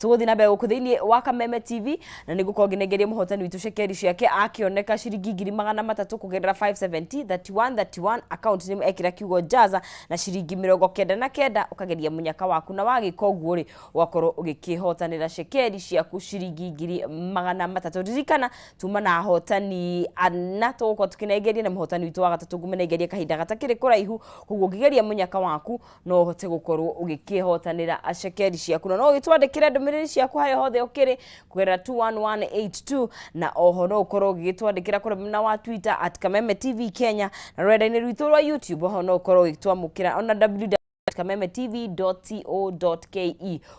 Tũgũthiĩ na mbere gũkũ thĩinĩ wa Kameme TV na nĩ ngũkorwo ngĩnengeria mũhotani witũ cekeri ciake akĩoneka ciringi 300,000 kũgerera 570 31 31 account name ekĩra kiugo jaza na ciringi 99 ũkageria mũnyaka waku na wagĩka ũguo rĩ ũgakorwo ũgĩkĩhotanĩra cekeri ciaku ciringi 300,000. Ririkana tuma na ahotani ana tũgũkorwo tũkĩnengeria na mũhotani witũ wa gatatũ ngũmũnengeria kahinda gatakĩrĩ kũraihu, koguo ũngĩgeria mũnyaka waku no ũhote gũkorwo ũgĩkĩhotanĩra cekeri ciaku na no ũgĩtwandĩkĩre ndũmĩrĩri ciaku harĩa hothe ũkĩrĩ kũgerera 21182 na oho no ũkorwo ũgĩgĩtwandĩkĩra kũrĩa mwena wa Twitter @KamemeTV Kenya na rũrenda-inĩ rwitũ rwa YouTube oho no ũkorwo ũgĩtwamũkĩra ona www.kamemetv.co.ke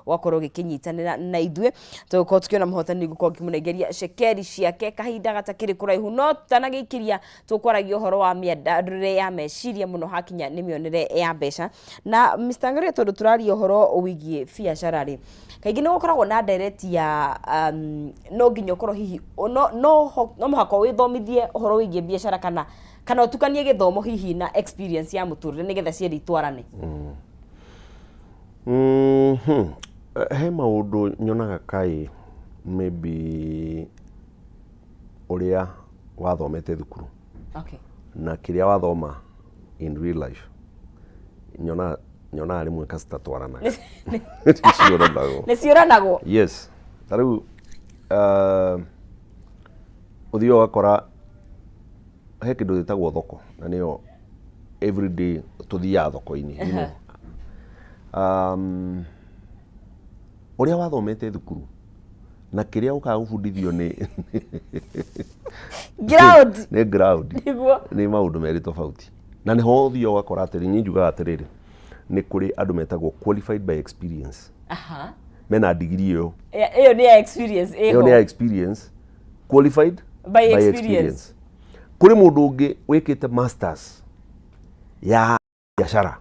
ũgakorwo ũgĩkĩnyitanĩra na ithuĩ tũgũkorwo tũkĩona mũhotani ngũkorwo ngĩmũnengeria cekeri ciake kahinda gatakĩrĩ kũraihu no tũtanagĩikĩria tũkwaragia ũhoro wa mĩandandũrĩre ya meciria mũno hakinya nĩ mĩonere ya mbeca na Mr. Ngaria tondũ tũraria ũhoro wĩgiĩ biacara rĩ kaingĩ nĩ gũkoragwo na ndereti ya no nginya ũkorwo hihi no mũhaka wĩthomithie ũhoro wĩgiĩ biacara kana ũtukanie gĩthomo hihi na experience ya mũtũrĩre nĩgetha cierĩ itwarane. He maũndũ nyonaga kaĩ maybe ũrĩa wathomete thukuru na kĩrĩa wathoma in real life nyonaga rĩmwe kacitatwaranaga, ciũranagwo. Nĩ ciũranagwo. Yes, ta rĩu ũthiaga ũgakora he kĩndũ gĩtagwo thoko na nĩyo everyday tũthiaga thoko-inĩ. Ũrĩa wathomete thukuru na kĩrĩa ũkaga gũbundithio nĩ ground nĩ ground nĩ maũndũ merĩ tofauti na nĩho ũthiaga ũgakora atĩrĩ niĩ njugaga atĩrĩrĩ nĩ kũrĩ andũ metagwo qualified by experience mena digiri ĩyo. Ĩyo nĩ ya experience. Ĩyo nĩ ya experience, qualified by experience. Kũrĩ mũndũ ũngĩ wĩkĩte masters ya biacara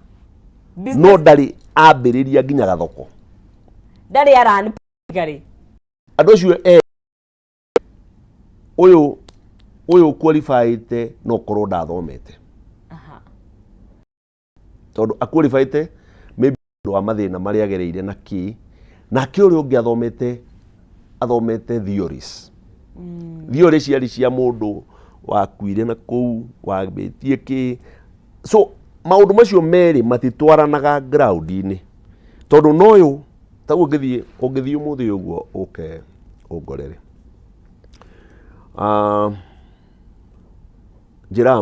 no ndarĩ ambĩrĩria nginya gathoko. Ndarĩ arani garĩ. Andũ acio ũyũ qualified no korwo ndathomete tondũ aqualified maybe ũndũ wa mathĩna marĩa agereire na kĩ nake ũrĩa ũngĩ athomete theories. Theory ciarĩ cia mũndũ wakuire na kũu wambĩtie kĩ, so maũndũ macio merĩ matitwaranaga ground-inĩ tondũ no ũyũ taguo ũngĩthiĩ ũmũthĩ ũguo ũke ũngorere. Njĩraga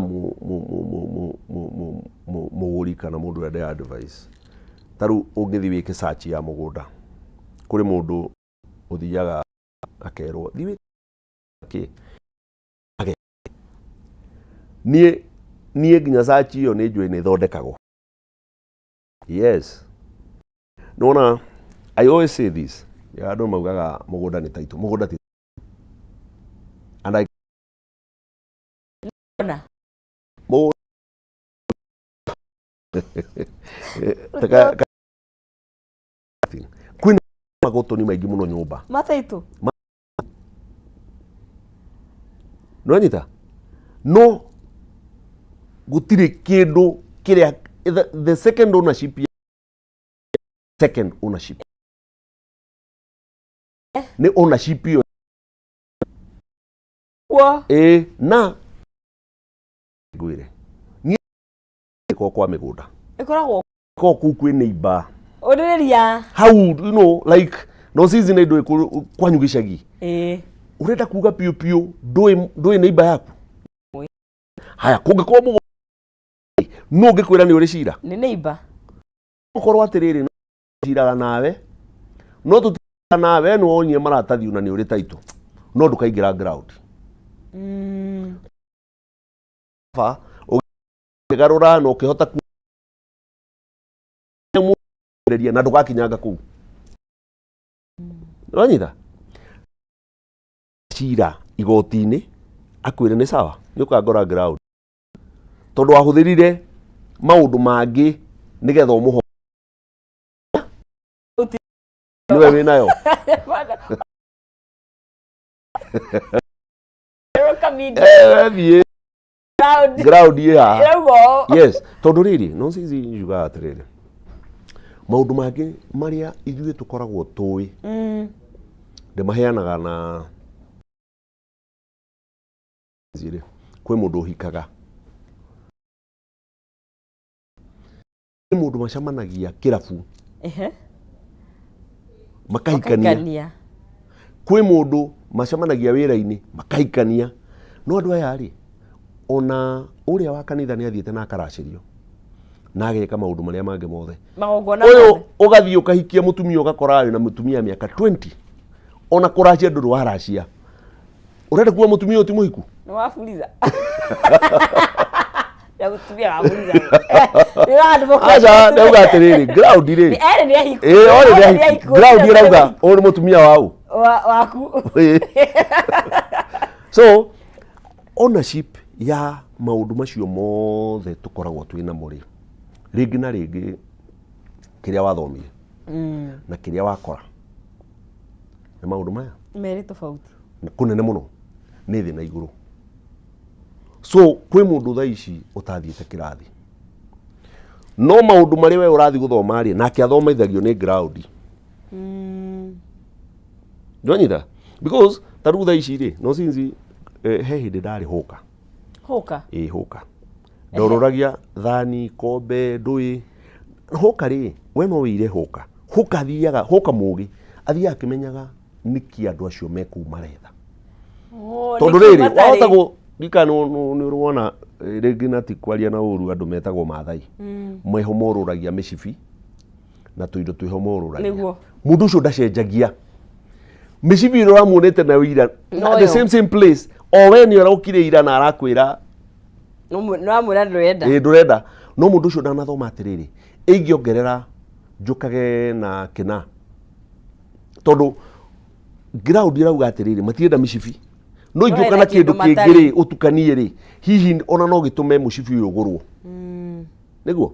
mũgũri kana mũndũ ũrĩa ndĩra advice, ta rĩu ũngĩthiĩ wĩke search ya mũgũnda, kũrĩ mũndũ ũthiaga akerwo thiĩ wĩke kĩ. Niĩ nginya search ĩyo nĩ njũĩ nĩ ĩthondekagwo. Yes, nĩwona, I always say this, andũ maugaga mũgũnda nĩ title, mũgũnda ti and I Ona. Mũgũnda kwĩna magotoni maingĩ mũno nyũmba. Mathaitũ. Nĩwanyita, no gũtirĩ kĩndũ kĩrĩa the second ownership, second ownership nĩ ownership ĩyo. Kuo. Ĩ na ngwĩre niĩ kwa kwa mĩgũnda ĩkoragwo ko kũu kwĩ neighbor ũrĩrĩria hau, like no sisi nĩ ndũĩ kwanyu gĩcagi ũrenda kuga piũ piũ ndũĩ neighbor yaku. Haya, kũngĩkorwo mũgũnda nũ ũngĩkwĩra nĩ ũrĩ cira? Nĩ neighbor. Ũkorwo atĩrĩrĩ, no ciraga nawe, no tũtiraga nawe, nĩ wonire maratathi ona nĩ ũrĩ title no ndũkaingĩra ground. Ba ũkĩgarũra na ũkĩhota kureria na ndũgakinyanga kũu, nĩwanyita cira igoti-inĩ akwĩre nĩ sawa nĩ ũkangora ground tondũ wahũthĩrire maũndũ mangĩ nĩgetha ũmũho nĩwe wĩnayo. Roka media. Eh, thiĩ ground. Ground ĩ haha. Ĩrauga ũũ. Yes, tondũ rĩrĩ no cici njugaga atĩrĩrĩ, maũndũ mangĩ marĩa ithuĩ tũkoragwo tũĩ Ndĩmaheanaga na rĩ, kwĩ mũndũ ũhikaga, kwĩ mũndũ macemanagia kĩrabu makahikania. Makahikania. Kwĩ mũndũ macemanagia wĩra-inĩ makahikania. No andũ aya rĩ, ona ũrĩa wa kanitha nĩ athiĩte na akaracĩrio na ageka maũndũ marĩa mangĩ mothe. Magongona Ũyũ mothe. ũgathiĩ ũkahikia mũtumia, ũgakora wĩna mũtumia mĩaka 20, ona kũracia ndũrĩ waracia. Ũrenda kuga mũtumia ũyũ ti mũhiku? Nĩ wabuliza na mũtumia wabuliza. Nĩ wa Aca, ndauga atĩrĩrĩ, ground rĩ, erĩ nĩ ahiku. Ĩĩ, orĩ nĩ Othe nĩ ahiku. ahiku. Ground ĩrauga ũyũ nĩ mũtumia wa ũ? Waku. So ownership ya maũndũ macio mothe tũkoragwo twĩ namo rĩ, rĩngĩ na rĩngĩ kĩrĩa wathomire na kĩrĩa wakora nĩ maũndũ maya merĩ tofauti. Kũnene mũno nĩ thĩ na igũrũ. So kwĩ mũndũ thaa ici ũtathiĩte kĩrathi, no maũndũ marĩa we ũrathiĩ gũthoma rĩ, nake athomithagio nĩ ground. Ndwanyita? Because ta rĩu thaa ici rĩ, no since he hĩndĩ ndarĩ hũka. Hũka. Ĩ, hũka, ndorũragia thani, kombe, ndũĩ hũka rĩ, we no wĩire hũka. Hũka athiaga, hũka mũgĩ athiaga akĩmenyaga nĩkĩ andũ acio me kũu maretha. Oh, Tondũ nĩkĩ rĩrĩ matarĩ? wahota gũ ndika nĩ ũrona rĩngĩ, na ti kwaria na ũru, andũ metagwo Maathai meho morũragia mĩcibi na tũindo twĩho morũragia. Mũndũ ũcio ndacenjagia mĩcibi ĩrĩa ũramuonete nayo ira na Noyo. the same same place, o we nĩ ũraukire ira na arakwĩra. Nĩwamwĩra ndũrenda. Ĩ, ndũrenda. No mũndũ ũcio ndanathoma atĩrĩrĩ, ingĩongerera njũkage na kĩna, tondũ ground ĩrauga atĩrĩrĩ, matirenda mĩcibi, no ingĩũka hena na kĩndũ kĩndũ kĩngĩ matarĩ. Rĩ, ũtukanie rĩ, hihi ona no gĩtũme mũcibi ũyũ ũgũrwo nĩguo.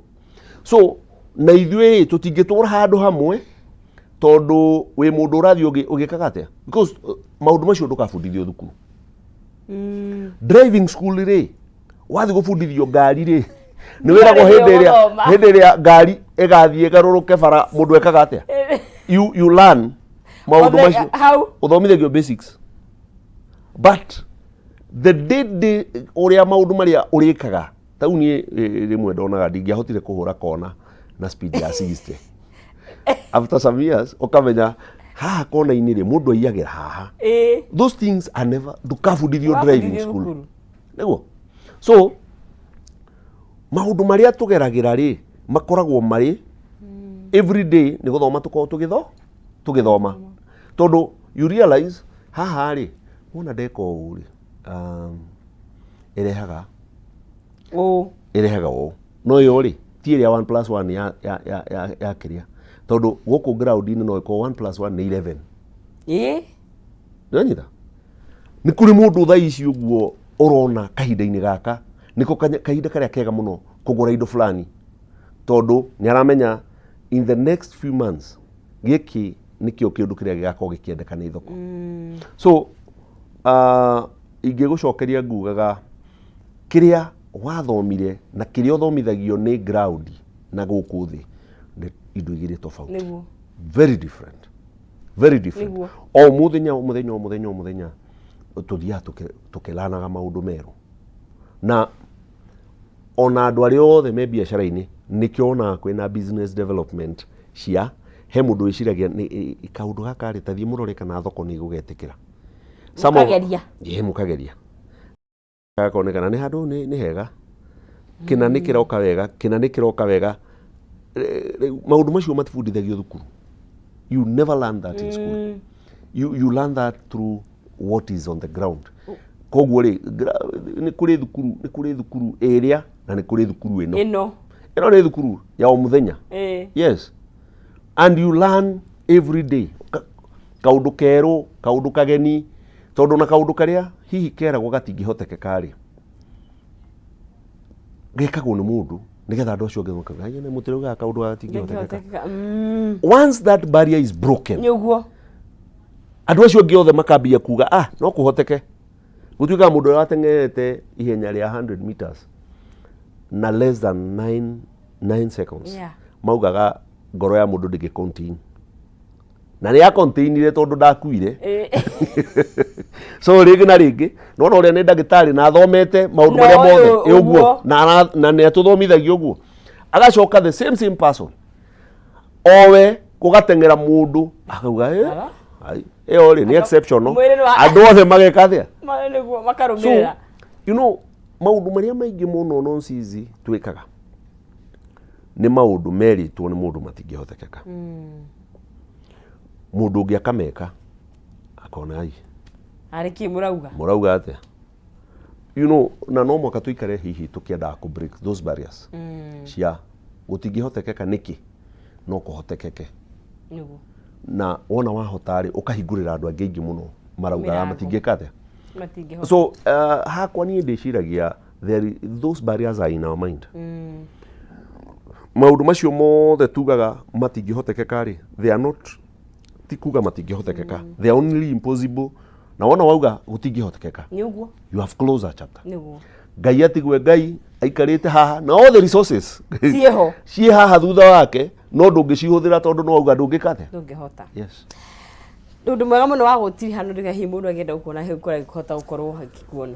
So na ithuĩ tũtingĩtũra handũ hamwe, tondũ wĩ mũndũ ũrathiĩ ũgĩkaga atĩa? Because maũndũ macio ndũkabundithio thukuru. Driving school rĩ, wathiĩ gũbundithio ngari rĩ, nĩ wĩragwo Nĩ hĩndĩ ĩrĩa gũthoma. Hĩndĩ ĩrĩa ngari ĩgathiĩ ĩgarũrũke bara, mũndũ ekaga atĩa? You learn maũndũ macio Hau. Ũthomithagio basics, but the day day ũrĩa maũndũ marĩa ũrĩkaga tau, niĩ rĩmwe ndonaga ndingĩahotire kũhũra kona na speed ya 60. After some years ũkamenya haha kona-inĩ rĩ, mũndũ aiyagĩra haha. Those things are never, ndũkabundithio driving Ndũgabundithio school. thukuru. Nĩguo. So maũndũ marĩa tũgeragĩra rĩ, makoragwo marĩ every day nĩ gũthoma, tũkoragwo tũgĩthoma, tondũ you realize haha rĩ, wona ndeka ũũ rĩ, ĩrehaga Ũ. Ĩrehaga ũũ, no ĩyo rĩ, ti ĩrĩa 1 plus 1 ya kĩrĩa, tondũ gũkũ ground-inĩ no ĩkorwo 1 plus 1 nĩ 11. Nĩwanyita? Nĩ kũrĩ mũndũ thaa ici ũguo ũrona kahinda-inĩ gaka nĩko kahinda karĩa kega mũno kũgũra indo fulani, tondũ nĩ aramenya in the next few months gĩkĩ nĩkĩo kĩndũ kĩrĩa gĩgakorwo gĩkĩendeka nĩ thoko. So ingĩgũcokeria ngugaga kĩrĩa wathomire na kĩrĩa ũthomithagio nĩ ground na gũkũ thĩ nĩ indo igĩrĩ tofauti. Very different, very different. O mũthenya, o mũthenya, o mũthenya, o mũthenya tũthiaga tũkĩlanaga maũndũ merũ, na ona andũ arĩa othe me biacara-inĩ, nĩkĩo wonaga kwĩna business development cia he mũndũ wĩciragia nĩ kaũndũ gaka rĩ, tathiĩ mũrore kana thoko nĩ ĩgũgetĩkĩra. Mũkageria. Ĩĩ, mũkageria, gakonekana nĩ handũ nĩ hega, kĩna nĩ kĩroka wega, kĩna nĩ kĩroka wega. Rĩu maũndũ macio matibundithagio thukuru. You never learn that in school. You learn that through what is on the ground. Koguo rĩ, nĩ kũrĩ thukuru ĩrĩa na nĩ kũrĩ thukuru ĩno. Ĩno. Ĩno nĩ thukuru ya o mũthenya. Yes, and you learn every day kaũndũ kerũ, kaũndũ kageni, tondũ na kaũndũ karĩa hihi keragwo gatingĩhotekeka rĩ, gekagwo nĩ mũndũ nĩgetha andũ acio angĩ makauga, "Haiya, nĩ mũtiraugaga kaũndũ gaka gatingĩhotekeka." Ndĩngĩhotekeka. Once that barrier is broken, Nĩ ũguo. Andũ acio angĩ othe makambia kuga, "Ah, no kũhoteke." Gũtuĩkaga mũndũ ũrĩa wateng'erete ihenya rĩa 100 meters na less than 9 seconds, maugaga ngoro ya mũndũ ndĩngĩ contain Na nĩ akontainire tondũ ndakuire. So rĩngĩ na rĩngĩ nona ũrĩa nĩ ndagĩtarĩ na athomete maũndũ No, marĩa mothe ũyũ, ĩ ũguo ũguo. na nĩ atũthomithagia ũguo, agacoka the same same person owe gũgateng'era mũndũ akauga, "Eh, Ara. ai, ĩyo rĩ nĩ exceptional." Mwĩrĩ nĩ wa- Andũ othe mageka atĩa? Nĩguo So makarũmĩrĩra. Maũndũ marĩa maingĩ mũno nonsizi twĩkaga nĩ maũndũ merĩtwo nĩ mũndũ matingĩhotekeka. Mũndũ ũngĩ akameka akona, ai, Arĩ kĩ mũrauga? Mũrauga atĩa? Na no mwaka tũikare hihi tũkĩendaga kũ break those barriers cia gũtingĩhotekeka. Nĩkĩ no kũhotekeke? Na wona wahota rĩ, ũkahingũrĩra andũ angĩ aingĩ mũno maraugaga Mĩrango. matingĩka atĩa. Matingĩhota. So hakwa niĩ ndĩciragia those barriers are in our mind. Maũndũ macio mothe tugaga matingĩhotekeka rĩ, they are not, ti kuga matingĩhotekeka, they are only impossible. Na wona wauga gũtingĩhotekeka, Nĩ ũguo. you have closed a chapter. Ngai atigwe Ngai aikarĩte haha na all the resources Ciĩho. ciĩ haha thutha wake, no ndũngĩcihũthĩra tondũ no wauga ndũngĩka atĩa. Ndũngĩhota. Yes. Nĩ ũndũ mwega mũno wa gũtiriha nĩ ũndũ hihi mũndũ angĩenda gũkuona hihi kũrĩa angĩhota gũkorwo akĩkuona?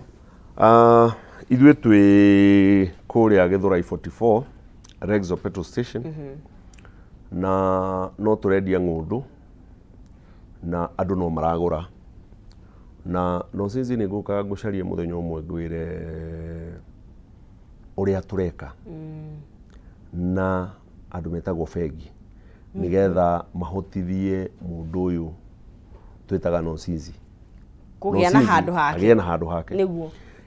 Ithuĩ twĩ kũrĩa Gĩthũrai 44 Rexo petrol station, na no tũrendia ng'ũndũ na andũ no maragũra, na no sinzi nĩ ngũkaga ngũcarie mũthenya ũmwe ngwĩre ũrĩa tũreka na andũ metagwo bengi nĩgetha mahotithie mũndũ ũyũ twĩtaga Nonsinzi kũgĩa na Nonsinzi handũ hake. Agĩe na handũ hake,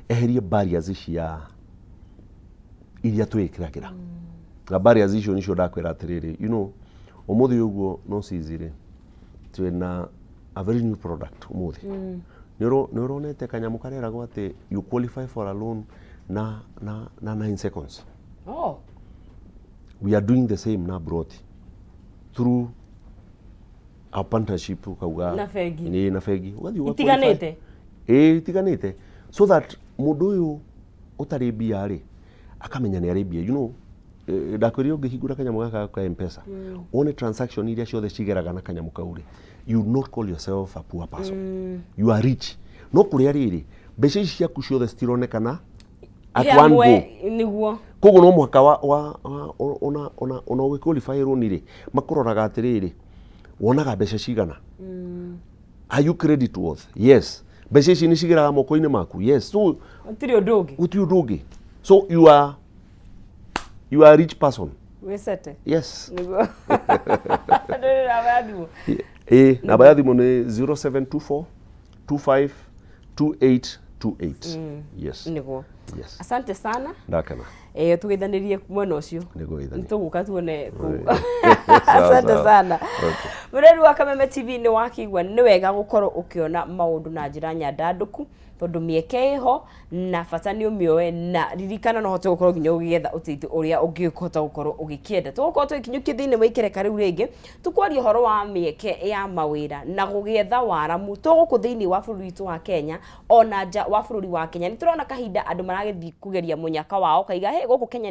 eherie barriers cia iria twĩkĩragĩra, na barriers icio nicio ndakwĩra atĩrĩrĩ, ũmũthĩ ũguo Nonsinzi rĩ, twĩna a very new product ũmũthĩ. Nĩ ũronete kanyamũ kareragwo atĩ you qualify for a loan na 9 seconds? Oh. We are doing the same na Broti through our partnership, ukauga Na bengi. Nĩ na bengi ũgathiĩ ũga Itiganĩte? Qualify. Ĩĩ, itiganĩte, so that mũndũ ũyũ ũtarĩ mbia rĩ, akamenya nĩ arĩ mbia. Ndakwĩrire ũngĩhingũra kanyamũ gaka ka M-Pesa, wone transaction iria ciothe cigeraga na kanyamũ kau rĩ, you will not call yourself a poor person. You are rich. No kũrĩa rĩrĩ, mbeca ici ciaku ciothe citironekana at one go. Hamwe, nĩguo. Koguo no mũhaka wa, wa, wa ona ũgĩqualify loan rĩ, makũroraga atĩrĩrĩ, wonaga mbeca cigana? Are you credit worth? Yes. Mbeca ici nĩ cigeraga moko-inĩ maku? Yes. So gũtirĩ ũndũ ũngĩ. Gũtirĩ ũndũ ũngĩ. So you are a rich person. Wĩcete. Yes. Nĩguo ndũrĩ namba ya thimũ? Ĩ, namba ya thimũ nĩ 0724 25 2828. Yes. Nĩguo. Yes. Asante sana. Ndakena. Eh, tũgeithanirie mwena ũcio. Nĩngũgeithania. Nĩtũgũka tuone kũu. Sawa, Asante sawa. sana. Okay. Mũreri wa Kameme TV, nĩ wakĩigua nĩ wega gũkorwo ũkĩona maũndũ na njĩra nyandandũku, tondũ mĩeke ĩho na bata nĩ ũmĩoe. Na ririkana no hote gũkorwo nginya ũgĩetha ũteithio ũrĩa ũngĩhota gũkorwo ũgĩkĩenda. Tũgũkorwo tũgĩkinyũkia thĩinĩ wa ikereka rĩu rĩngĩ, tũkwaria ũhoro wa mĩeke ya mawĩra na gũgĩetha waramu to gũkũ thĩinĩ wa bũrũri witũ wa Kenya, ona nja wa bũrũri wa Kenya. Nĩ tũrona kahinda andũ maragĩthiĩ kũgeria mũnyaka wao kaiga, hey, gũkũ Kenya nĩ